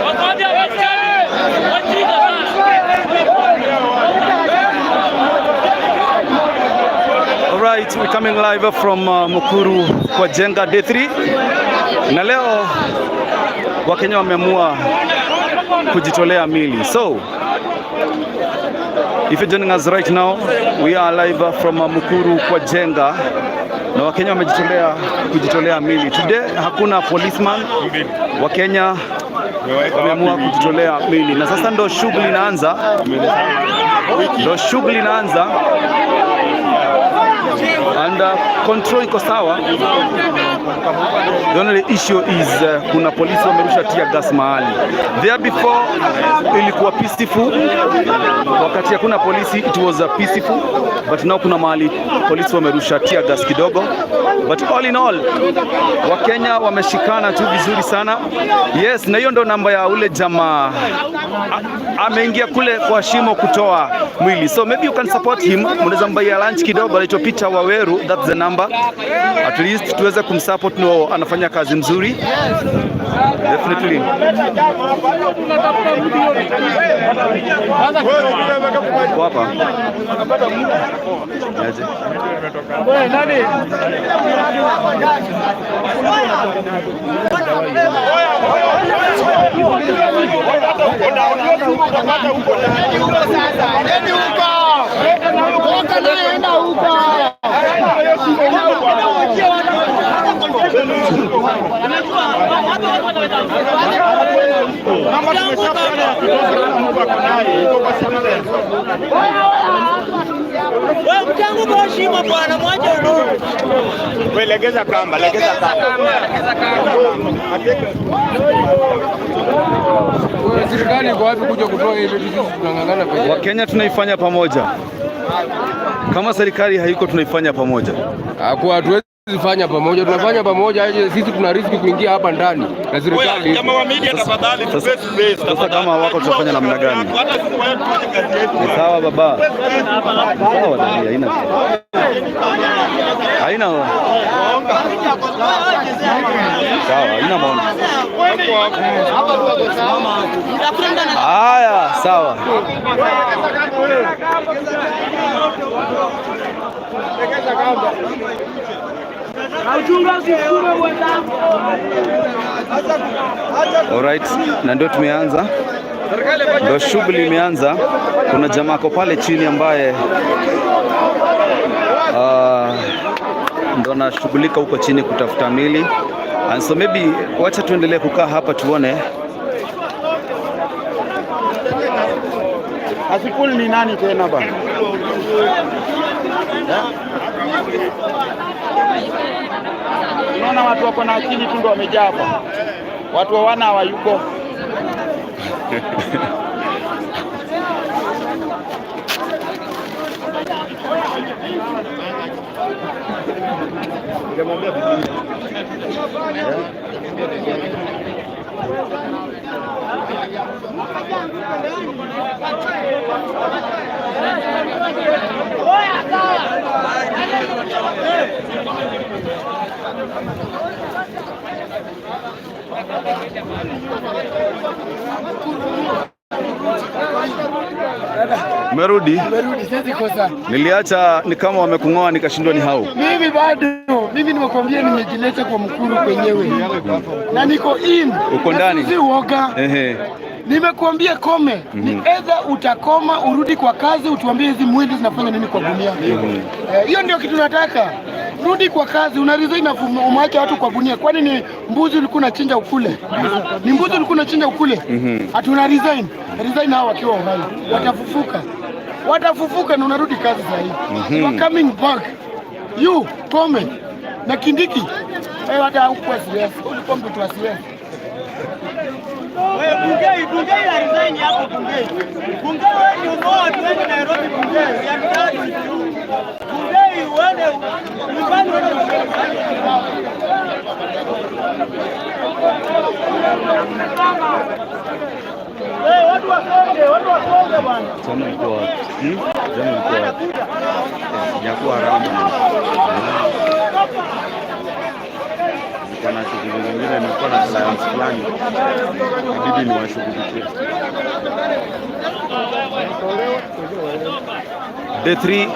Wakwambia wasikali wajinga sana. Alright, we're coming live from Mukuru kwa Njenga day 3. Na leo Wakenya wameamua kujitolea mili. So, if you're joining us right now, we are live from Mukuru kwa Njenga na Wakenya wamejitolea kujitolea mili. Today hakuna policeman. Wakenya wameamua kujitolea mili na sasa ndo shughuli inaanza, ndo shughuli inaanza and control iko sawa. The only issue is kuna polisi wamerusha tear gas mahali. There before ilikuwa peaceful, wakati hakuna polisi it was peaceful, but now kuna mahali polisi wamerusha tear gas kidogo, but all in all Wakenya wameshikana tu vizuri sana. Yes, na hiyo ndo namba ya ule jamaa ameingia kule kwa shimo kutoa mwili, so maybe you can support him. Mnaweza mbuyia lunch kidogo, anaitwa Peter Waweru, that's the number. At least tuweze kumsupport, no, anafanya kazi mzuri definitely. Kwa hapa Aje? Nenda huko. Toka naye enda huko. Wewe mtangu kwa shimo bwana, mwache udugu. Wewe legeza kamba, legeza kamba. Serikali iko wapi kuja kutoa hivi vitu? Sisi tunang'ang'ana peke yetu. Wakenya tunaifanya pamoja, kama serikali haiko tunaifanya pamoja. Hakuwa hatuwezi fanya pamoja, tunafanya pamoja aje? Sisi tuna riski kuingia hapa ndani na serikali iko. Kama wa media tafadhali tupe space. Sasa kama wako tutafanya namna gani? Hata sisi wewe tufanye kazi yetu. Ni sawa baba, sawa dadi, haina haina sawa, haina maoni. Haya, sawa. Alright, na ndio tumeanza, ndio shughuli imeanza. Kuna jamaa ako pale chini ambaye ndo anashughulika huko chini kutafuta mili, and so maybe wacha tuendelee kukaa hapa tuone. Asikuli ni nani tena bana? Unaona watu wako na akili tu ndio wamejaa hapa. Watu hawana hawayuko. Merudi, Merudi, siwezi kosa. Niliacha ni kama wamekung'oa nikashindwa ni hao. Mimi bado, mimi nimekwambia nimejileta kwa Mukuru kwenyewe na niko in. Uko ndani? Si uoga. Ehe. Nimekuambia kome. Ni either utakoma urudi kwa kazi utuambie hizi mwili zinafanya nini kwa gunia. Hiyo ndio kitu nataka. Rudi kwa kazi, una resign na umeacha watu kwa gunia. Kwani ni mbuzi ulikuwa unachinja ukule? Ni mbuzi ulikuwa unachinja ukule? Ati una resign. Resign hao wakiwa uhai. Watafufuka. Watafufuka na unarudi kazi saa hii. You are coming back. You Kome na Kindiki. Eh, hata hukuwa serious. Ulikuwa mtoto wa serious. Wewe Bungei, Bungei ya resign hapo Bungei. Bungei wewe ni umoja watu wengi Nairobi Bungei. Ya mtaani. Bungei uende nyumbani uende. Wewe watu wasonge, watu wasonge bwana. Jana ilikuwa wapi? Hmm? Jana ilikuwa wapi? Sijakuwa haramu. Nilikuwa na shughuli zingine, nilikuwa na clients fulani, inabidi niwashughulikie. Day 3.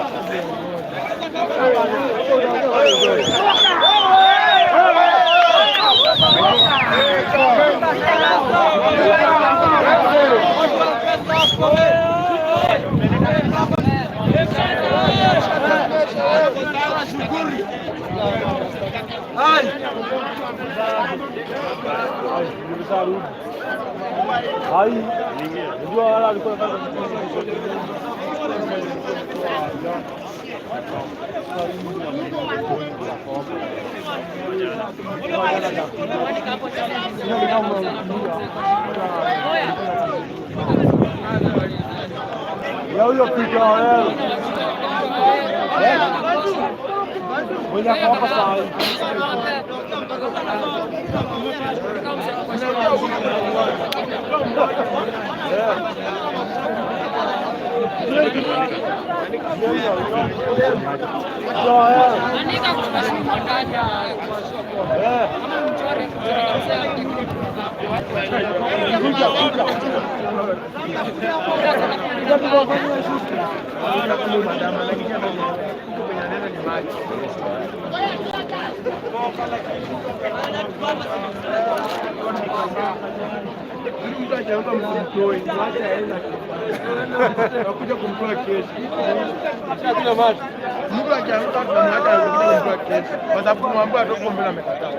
Mtu akianguka tunamwacha anakuja kumtoa kesho, kwa sababu tumwambia atoke mbele, amekataa.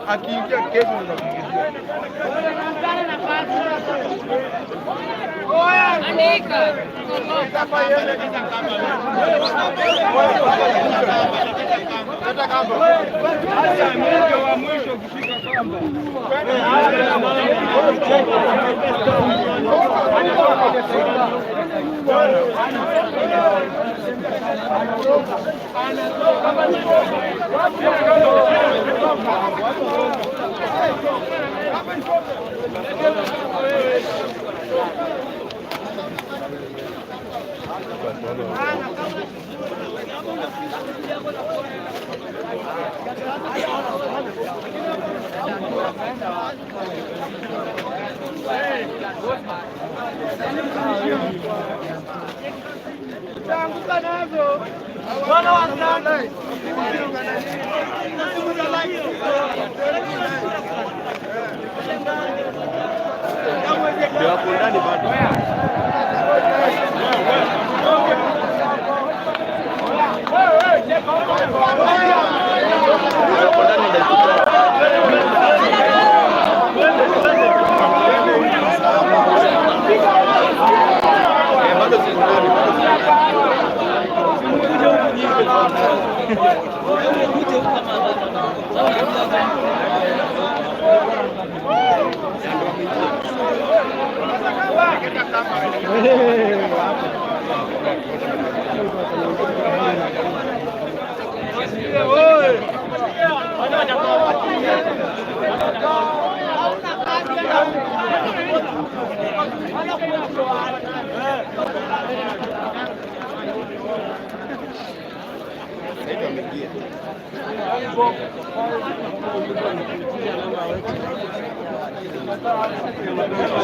Akiingia kesho tunakuingizia. Ndio hapo ndani bado. Ndio hapo ndani dakika. Eh, bado ziko ndani, bado ziko ndani.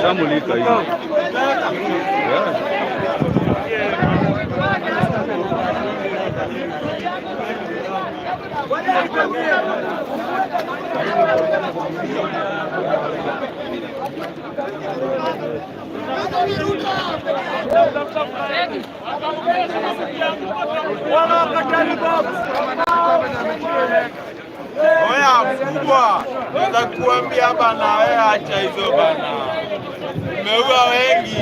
Shamulika hiyo. Yeah. Oya mkubwa, naweza kuambia bana, wewe acha hizo bana, umeua wengi,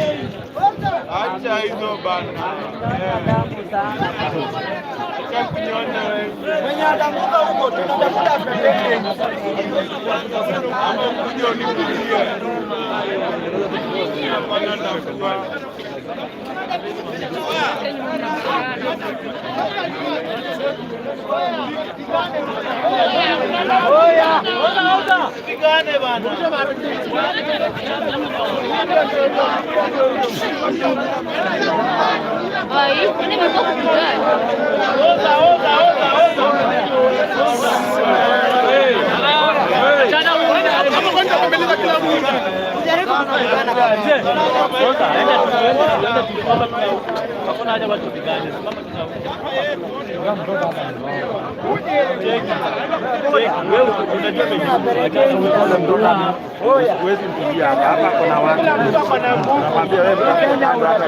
acha hizo bana, acha kunyonya wengi. Mwenye ataanguka huko tunatafuta pembeni. Ama ukuje unikuzie. Hapana, nitakubali. Pigane bana. Ay, kwani imekuwa kupigana? Oza, oza, oza, oza. Huwezi mpigia hapa, hapa kuna watu. Nakwambia wewe mtoto hata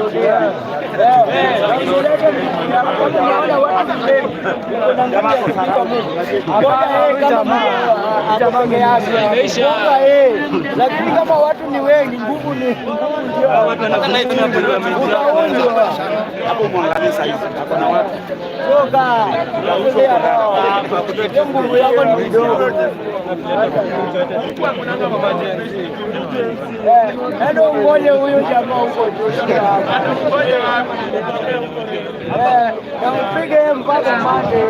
Lakini kama watu ni wengi, nguvu ni nguvu ndio utaundwa. Hapo mwangalie sasa hivi. Hapo na watu. Toka hiyo nguvu yako ni kidogo. Eh, endo ungoje huyo jamaa huko juu. Eh, na mpige yeye mpaka mande.